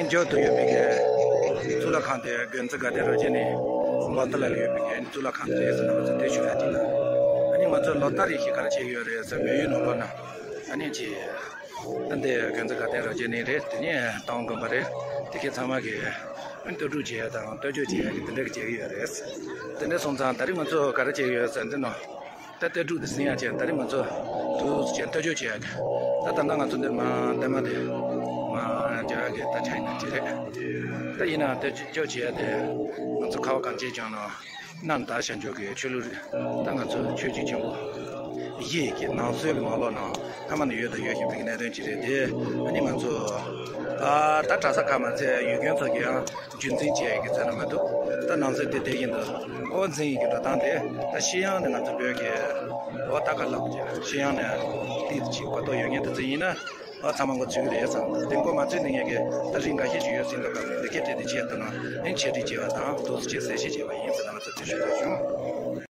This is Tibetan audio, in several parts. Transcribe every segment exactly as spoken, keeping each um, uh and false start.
འཇོག་ཏུ་ཡོད་པའི་གི་གཙུག་ལག་ཁང་དེ་དགོན་གཙོ་དགའ་ལྡན་རབ་རྒྱས་ནས་མགོ་ལྟ་ལ་ཡོད་པའི་གི་གཙུག་ལག་ཁང་དེ་རེད་ཟེར་ནས་ང་ཚོ་དེ་ཞུ་ཡ་ཅིག་ལ། ཨ་ནི་ང་ཚོ་ལོ་ལྟར་རེ་བཞིན་ག་རེ་བྱེད་ཀྱི་ཡོད་རེད་ཟེར་མོན་ཡུལ་ནང་ལོགས་ན་ཨ་ནི་ཅིག་ད་འདི་དགོན་གཙོ་དགའ་ལྡན་རབ་རྒྱས་ནས་རེད། དེ་ནས་སྟོང་དགོན་པ་རེད། དེ་གའི་ཚང་མ་གི་ཨ་ནི་ལྟ་གྲུབ་བྱེད་ཡ་དང་ལྟ་སྐྱོང་བྱེད་ཡ་གི་དེ་འདྲ་གི་བྱེད་ཀྱི་ཡོད་རེད། དེ་འདྲ་སོང་ཙང་ད་རེས་ང་ཚོ་ག་རེ་བྱེད་ཀྱི་ཡོད་ཟེར་འདི་ནོ། ད་ལྟ་གྲུབ་དེ་ཟིན་ཡ་བྱས། ད་རེས་ང་ཚོ་འདུག་སེ་བྱས་ལྟ་སྐྱོང་བྱེད་ཡ་གི། ད་ད་ལྟ་ང་ཚོ་འདིར་མ་ལྟད་མ་དེ་མ་རྒྱག་ཡ་གི་ད་ཆ་ཡིན་ན་ཅི་རེད། ད་ཡིན་ན་ལྟ་སྐྱོང་བྱེད་ཡ་དེ་ང་ཚོ་ཁ་བ་གངས་ཅན་ལྗོངས་ནང་གནའ་དར་ཤ་འཇོག་གི་ཆོས་ལུགས་རེད། ད་ང་ཚོ་ཆོས་བརྒྱུད་ཆེན་པོ་བཞི་གི་ནང་སྲོལ་གྱི་ནང་ལོགས་ནང་སྔ་མ་ནས་ཡོད་དང་ཡོད་བཞིན་པའི་གནད་དོན་ཅིག་རེད་དེ། ཨ་ནི་ང་ཚོ་ཨ་ད་གྲྭ་ས་ཁག་མ་ཚད་ཡུལ་དགོན་ཚོ་གི་ཡང་རྒྱུན་འཛིན་བྱེད་ཡ་གི་ཚོད་ན་མ་འདུག་ད་ནང་སྲིད་དེ་དེ་བཞིན་དུ་ཨོ་འཛིན་ཡི་གི་འགྲོ་སྟངས་དེ་ད་ཤེས་ཡོན་ནི་ང་ཚོ་བོད་ཀྱི་ཨོ་ད་ག་ལབ་ཀྱི་ཤེས་ཡོན་ནི་ཏིག་ཅིག་གོ་རྟོགས་ཡོད་མཁན་དེ་ཚོ་ཡིན་ན་ཨོ་ཚང་མ་འགོ་ཚུགས་ཀྱི་རེད་བསམ། དེ་འགོ་མ་ཚུགས་ནས་ངས་གི་ད་རིགས་འགའ་ཤས་ཅིག་ཡོད་ཟིན་འདུག་གམ། དེ་གའི་གྲས་དེ་བྱས་ཐུབ་ན་ཨེ་འཆད་ཁྲིད་བྱས་པ་དང་འདུག་སེ་བྱས་གསལ་བཤད་བྱས་པ་ཡིན་ཟེར་ན་ང་ཚོ་དེ་ཞུ་འདོད་བྱུང་།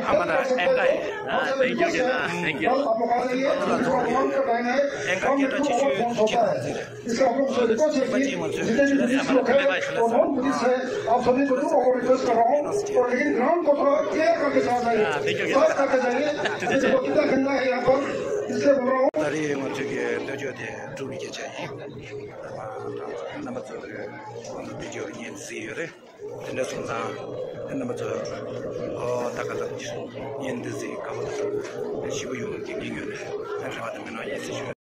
ཨ་མ་ད་ཨེ་ཀ་ཡིན་ན་ལེགས་རྒྱུ་གི་ན་ལེགས་རྒྱུ། ཨེ་ཀ་སྐད་གྲགས་ཆེ་ཤོས་ཁྱེད་རང་ཚོ་རེད། इसका हम लोग को बहुत पहुंचा है। इसका हम लोग को बहुत पहुंचा है। इसका हम लोग को बहुत पहुंचा है। जितने भी बुद्धिस्ट लोग हैं और नॉन बुद्धिस्ट हैं, आप सभी को दो और रिक्वेस्ट कर रहा हूँ, और लेकिन ग्राउंड को थोड़ा क्लियर करके चला जाए, साफ करके जाइए। देखो कितना गंदा है यहाँ पर, इसलिए बोल रहा हूँ। ད་རེས་ང་ཚོའི་གི་འདོད་འཇོ་དེ་འགྲུབ་པའི་སྐད་ཆ་ཡིན། རྣམ་པ་ཚོ་ང་ཚོ་བི་ཌི་ཡོ་ཉན་གཟིགས་ཡོད་རེད། དེ་འདྲ་སོང་ཙང་རྣམ་པ་ཚོ་ཨོ་ད་ག་ད་ཉན་འདི་གཟིགས་དགའ་པོ་དང་ཞིབ་པོ་ཡོང་གི་ཉན་ཡོད་རེད། རེ་བ་དང་མི་སྣང་ཡིན་ཟེར་ཞུ།